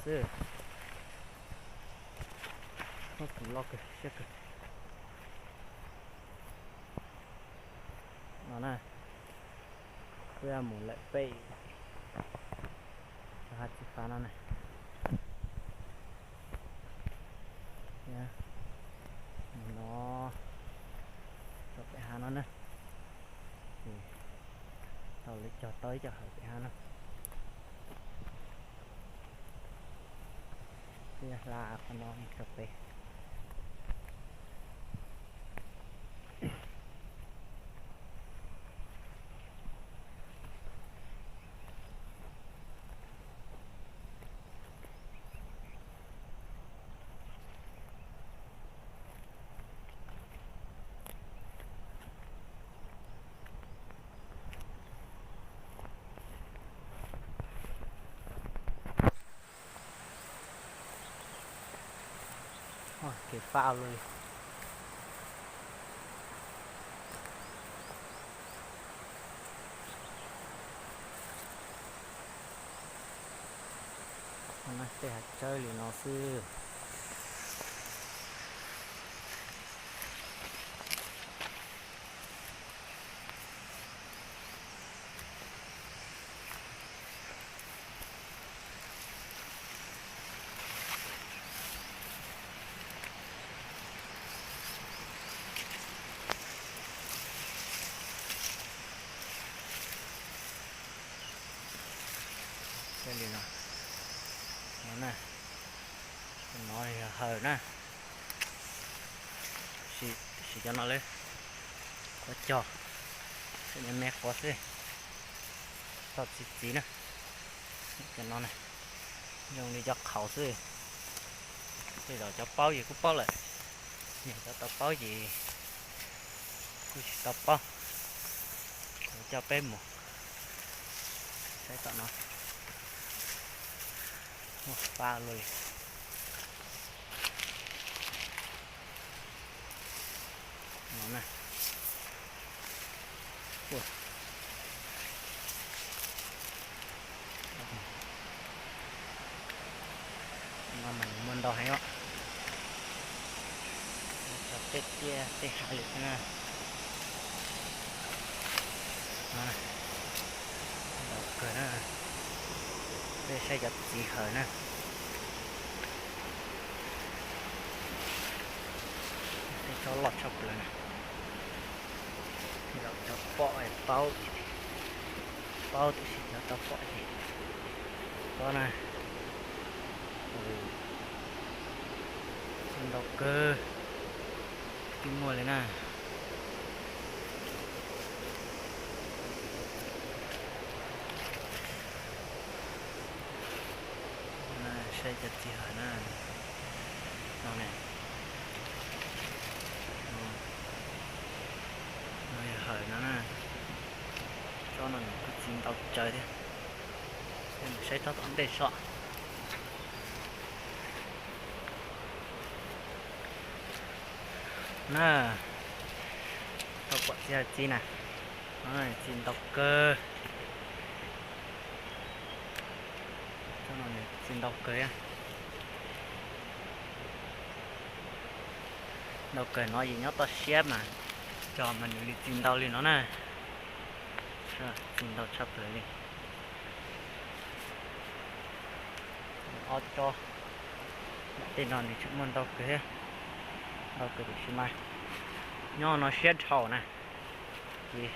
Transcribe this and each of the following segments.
xwb. Muab kuv loj kawg siab kawg no na. Kuj mus lawm pem hav txiv fav no na. Mus no rau pem hav no na. Tau lawv cog tau ib co hawm pem hav no. Kuj hla qhov no mus rau pem. Kev fab luaj li. Tej hav tsawb li no xwb. Li no, no na, no yog hawm na. Sim cov no lawm, qhuav cog, me me quav xwb, txog txiv txiv na. Cov no na, zoo li cov qhaus xwb. Tej zaum cov paub ces kuj paub lawm, yog cov tau paub ces kuj tsis tau paub. Kuv coj peb mus saib tom no, muaj fab luaj li. No na. No mas nws muaj ntau heev os. Txog tej tiaj tej hav li xwb na. Ntau kawg na. Peb saib cov txiv hawm na. Tej tsob loj tshaj plaws na. Cov pom paub, paub tiam sis cov tau pom ces paub na. Ntau kawg, twb muaj li na. Saib cov txiv hawm na. No ne, no yog hawm no na. Tsob no nws kuj txi ntau tsawv thiab. Peb mus saib tsob tom ntej sob. Na, tau pom txiv hawm txiv na. Txiv ntau kawg. Txiv ntau kawg. Ntau kawg no ces nyob toj siab mas, cog mas nws li txiv ntau li no na. Txiv ntau tshaj plaws li. Ob tsob, tej no nws tseem muaj ntau kawg thiab. Ntau kawg tiam sis mas nyob no siab dhau na, ces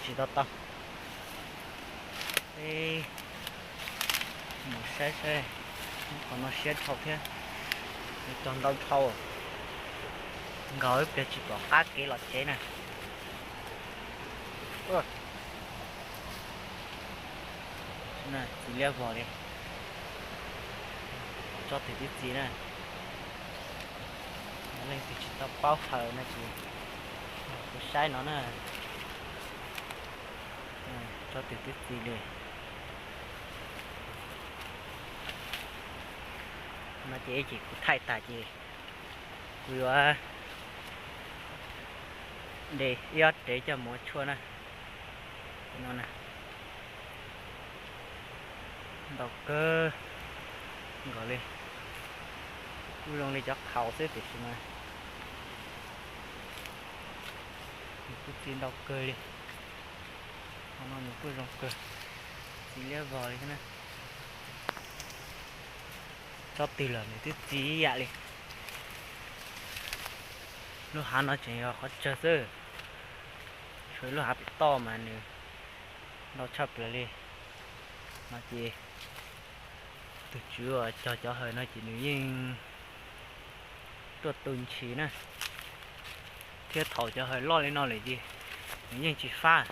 tsis tau tau. Peb mus saib saib, qhov no siab dhau thiab, cog ntau dhau, nkaus ib pliag tsis pom qab kev los tsev na. Txiv liab vog li, tsob twg twb txi na. Leej twg tsis tau paub hawm no ces kuv saib no na. Tsob twg twb txi li. No ces ib chim kuv thaij tag ces kuv yuav de ib ob rev coj mus ua tshuaj na. No na, ntau kawg. Nkaus li, kuj zoo li cov qhaus xwb tiam sis mas nws kuj txi ntau kawg li. Qhov no nws kuj zoo kawg, txi liab vog li thiab na. Tsob twg los nws twb txi ib yam li. Lub hav no tseem yog qhov tsawg xwb, tshuav lub hav pem toj mas nws ntau tshaj plaws li. No ces tus tswv uas cog cov hawm no ces nws yeej tuaj tu ntshis na, thiab thaum cov hawm loj li no lawm ces nws yeej tsis fab.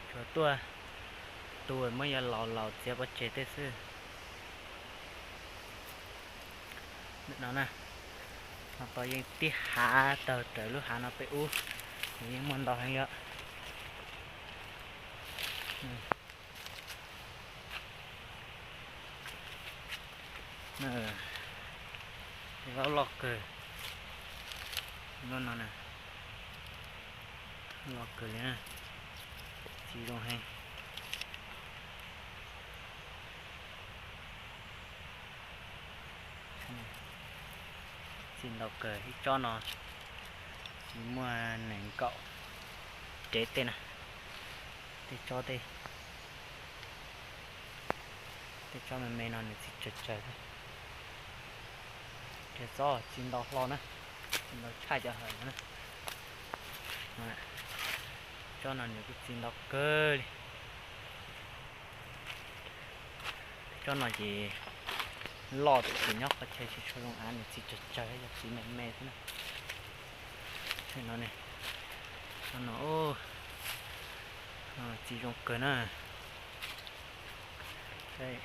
Tsuas tuaj tu muab yov laus laus txiav pov tseg tej xwb. Ntawm no na, no tod yeej tib hav tawg raws lub hav no pem ub, nws yeej muaj ntau heev li. Zaub loj kawg, lub no na, loj kawg li na, txi zoo heev. Txi ntau kawg, ib tsob no txi muaj nees nkaum rev tej na. Tej tsob tej, tej tsob me me no nws txi tsawg tsawg thiab. Tsob txi ntau hlo na, txi ntau tshaj cov hawm no na. Tsob no nws kuj txi ntau kawg li. Tsob no ces loj tiam sis nyob qhov chaw tsis tshua zoo av, nws txi tsawg tsawg, yog txi me me xwb na. Saib no ne, no txi zoo kawg na. Saib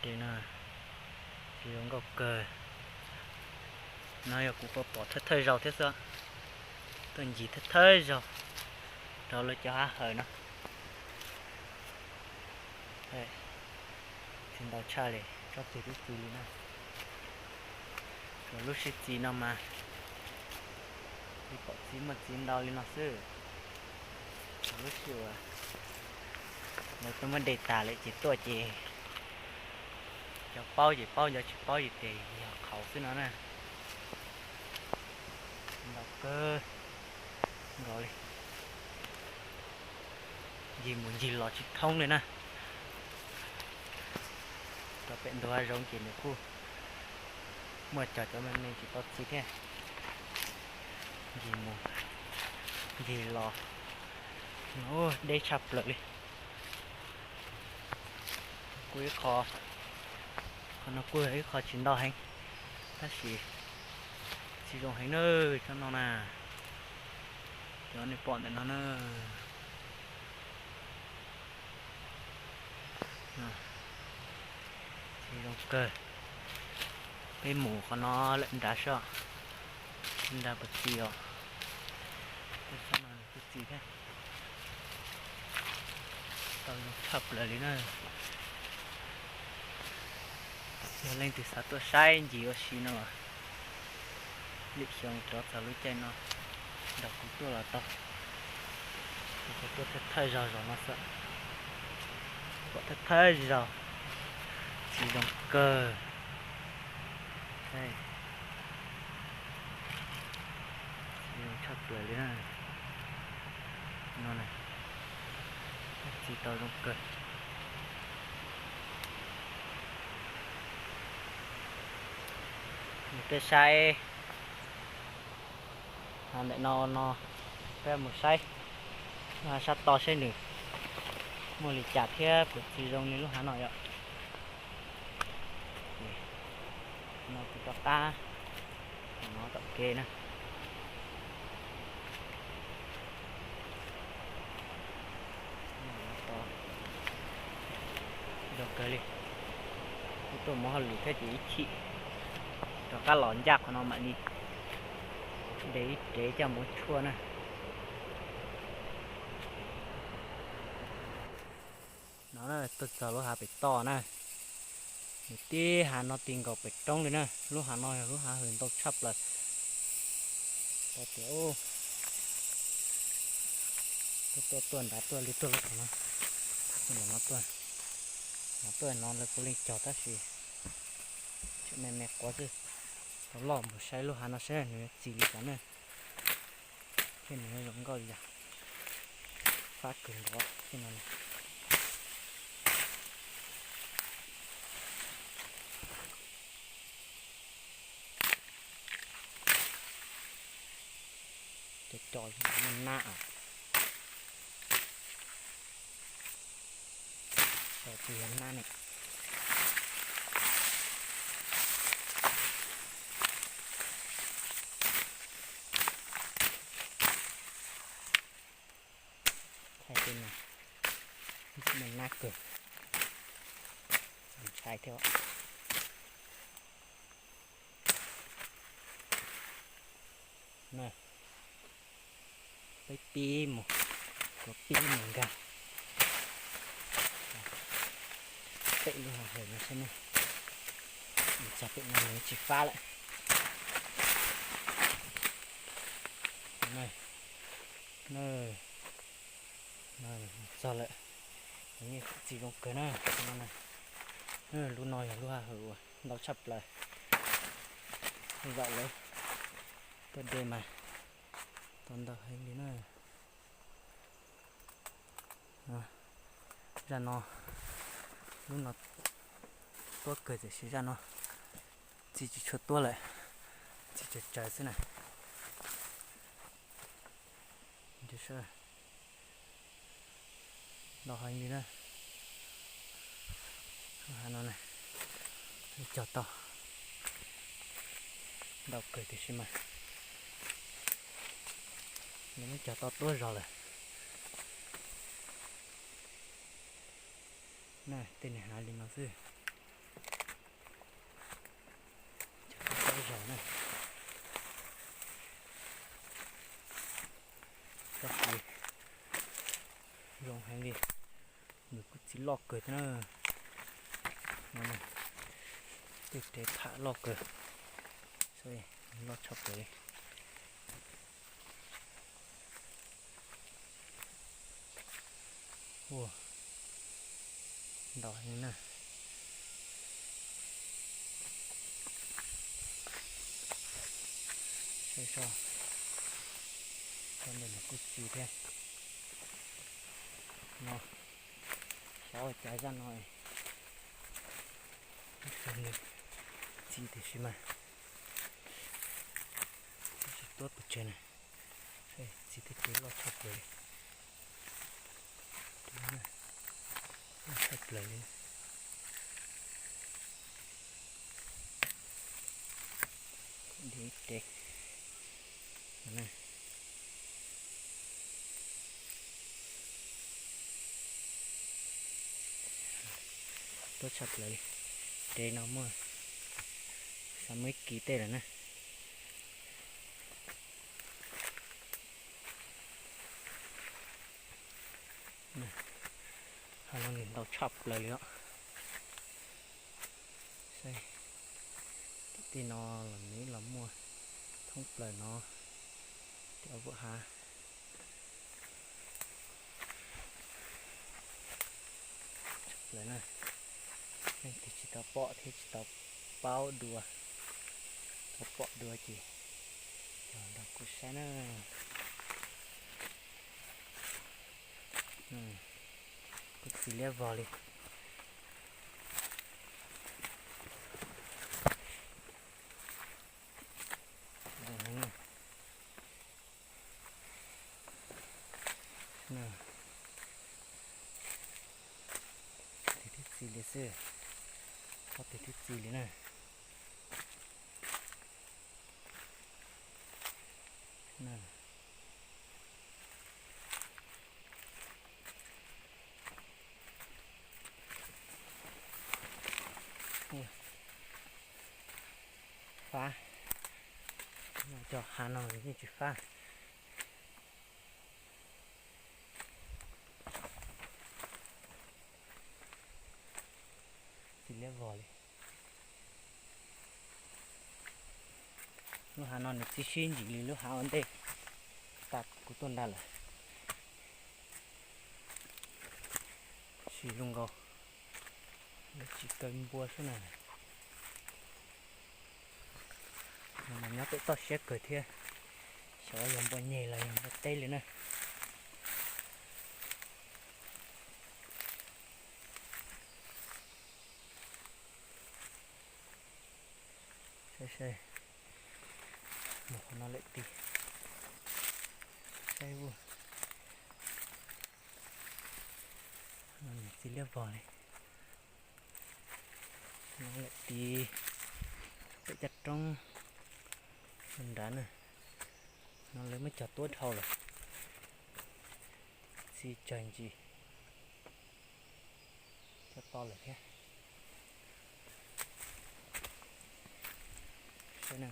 tej no, txi zoo nkauj kawg. No yog kuv pom thawj thawj zaug thiab xwb, tuaj ncig thawj thawj zaug rau lawv cov hav hawm no. Txi ntau tshaj li, tsob twg twb txi li na. Tsuas lub sij txi no mas tsis pom txi muaj txiv ntau li no xwb. Tsuas lub sij uas lawv tuaj muab de tas lawm ces tuaj ces cov paub ces paub, cov tsis paub ces tias yog qhaus xwb no na. Txi ntau kawg nkaus li, ncig mus ncig los tsis thoob li na. Rau pem ntug hav zoov ces nws kuj muaj cog cov me me tsis tau txi thiab. Ncig mus ncig los, deb tshaj plaws li. Kuj ib qho, qhov no kuj yog ib qho tsis ntau heev, tab sis txi zoo heev na, tsob no na. Cov nej pom ntawm no na. Txi zoo kawg. Peb mus qhov no lawm nrad soj, nrad puas txi os. Tej tsob no nws kuj txi thiab. Tau zoo tshaj plaws li na. Yog leej twg xav tuaj saib ncig ua si no los lwm xyoo rov txog lub caij no nrog kuv tuaj los tau. Kuv tuaj thawj thawj zaug zos no xwb, pom thawj thawj zaug, txi zoo kawg. Txi zoo tshaj plaws li na. No na, txi tau zoo kawg. Nws peb saib ntawm no no, peb mus saib lub hav sab tod saib nws muaj li cas thiab puas txi zoo li lub hav no yom. No kuv rov qab, no tom kev na. Zoo kawg li. Kuv tuaj mus hauj lwm thiab ces ib chim rov qab los ncaj qhov no mam li de ib rev coj mus tshuaj na. No tuaj txog lub hav pem toj na, nws tib hav no ti nkaus pem roob li na. Lub hav no yog lub hav hawm ntau tshaj plaws. Tau tias tuaj tuaj tuaj nrad tuaj li tuaj lub qhov no, tuaj nram no tuaj. Tuaj no lawv puav leej cog tab sis tseem me me quav xwb. Tau loj mus saib lub hav no saib nws yuav txi li cas na. Thiab nws yuav zoo nkauj li cas. Fab kawg nkaus thiab no. Cov cov nab os. Cov tus yog nab ne. Thaij tej no, nab kawg, ntshai thiab. Peb pib mus, kuv pib mus nkag pem lub hav hawm no saib na. Txog pem no nws tsis fab lawm. Txog lawm, nws yeej txi zoo kawg na. Lub no yog lub hav hawm uas ntau tshaj plaws. Zaum lawv tuaj de mas tau ntau heev li na. Zaj no, lub no tuab kawg tiam sis zaj no txi tsis tshua tuab lawm, txi tsawg tsawg xwb na. Ntau heev li na. Hav no na, cog tau ntau kawg tiam sis mas nws muab cog tau tuab zog lawm. Tej niag hav li no xwb. Cog tau tuab zog na. Tab sis zoo heev li, nws kuj txi loj kawg thiab na. Tej rev pham loj kawg, loj tshaj plaws li. Ua, ntau heev na. Saib soj, soj ntawm nws kuj txi thiab. No, xyov ua cas zaj no nws txi tiam sis mas tsis tuab pes tsawg na. Txi tej rev loj tshaj plaws li. Loj tshaj plaws li. Dib rev. Tuab tshaj plaws li. Rev no muaj xav muaj ib kis tej lawm na. Hav no nws ntau tshaj plaws li os. Saib, tim tej no los nws los muaj thoob plaws no, tim ob pab hav. Tshaj plaws na, leej twg tsis tau pom thiab tsis tau paub dua, tau pom dua ces cog nrog kuv saib na. Kuj txi liab vog li. Tus twb txi li xwb, ob tus twb txi li na. Fab, cov hav no yeej tsis fab. Txi liab vog li. Lub hav no nws txi sib ntsis li lub hav ua ntej tas kuv tuaj nrad lawm. Tsis zoo nkaus. Tsis kaw npua xwb na. Nws mas nyob pem toj siab kawg thiab, xyov yog npua nyeg los yog npua teb li na. Saib saib, mus qhov no lawm tid. Saib ua, txiv liab vog li. No lawm tid, pem caj roob nrad na. No lawv muab cog tuab dhau lawm, txi tsawg ntsis, cog to lawm thiab. Saib na,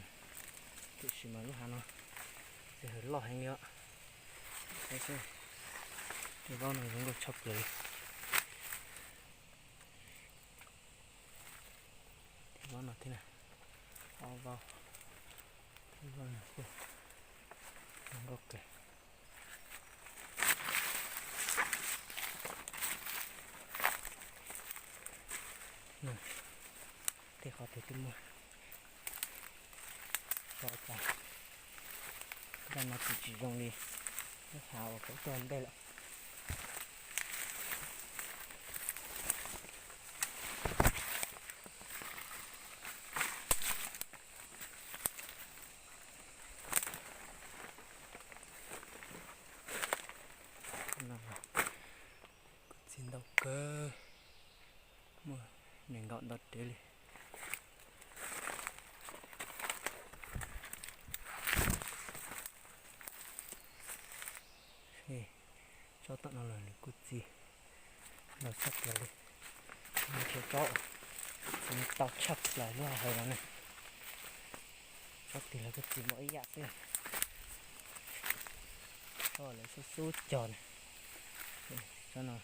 tiam sis mas lub hav no txi hawm loj heev li os. Saib seb, ib vaub no zoo nkauj tshaj plaws li. Ib vaub no thiab, ob vaub, ib vaub no kuj zoo nkauj kawg. Tej qhov twg twb muaj tso tas, zaj no tsis tsis zoo li lub hav uas peb tuaj ntej lawm. Kuj txi ntau kawg, muaj nees nkaum ntau dev li. Tsob tom no los nws kuj txi ntau tshaj plaws li. Nws tsis tsob txi tau tshaj plaws lub hav no ne. Tsob twg los kuj txi npaum ib yam xwb. Tsob lawv xub xub cog na. Tsob no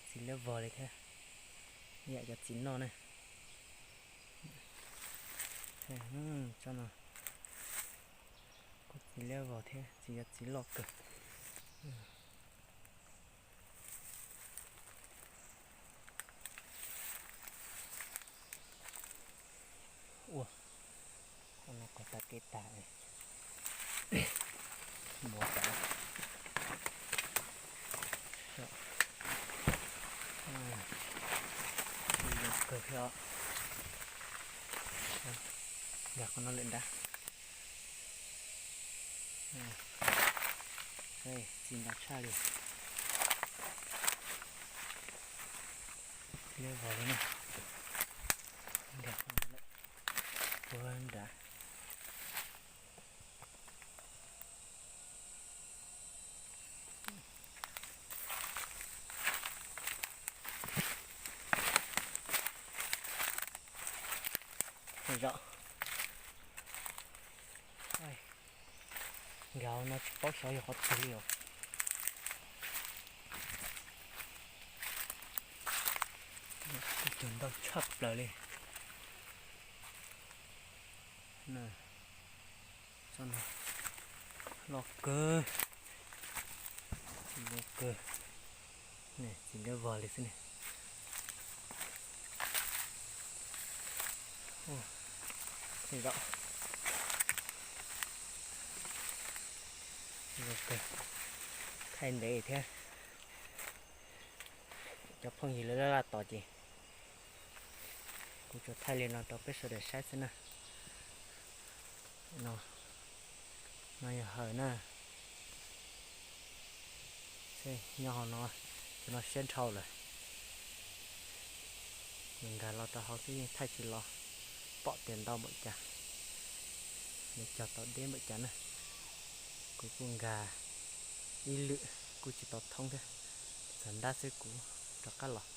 txi liab vog li thiab, ib yam cov txiv noj ne. Tsob no kuj txi liab vog thiab, txi cov txiv loj kawg. Ua, qhov no qhov tag kev tag, npua tas. Zoo kawg thiab os. Nkag qhov no lawm nrad. Txi ntau tshaj li. Liab vog li na. Nkag qhov no lawm puag nrad. Zaum, nkag hauv no tsis paub xyov yog qhov twg li os. Cog ntau tshaj plaws li. Tsob no loj kawg, txi liab kawg, txi liab vog li xwb ne. Tej zaum zoo kawg, thaij ntev thiab. Cov phooj ywg lawv laj laj tos ces kuv tsuas thaij li no rau peb sawv daws saib xwb na. No, no yog hawm na. Nyob hauv no, cov no siab dhau lawm. Nws nkag los rau hauv xwb yeej thaij tsis los pom tias ntau npaum cas, nws cog tau deb npaum cas na. Kuv kuj nkag ib lwm kuj tsis tau thoob thiab, txog nrab xwb kuv rov qab los.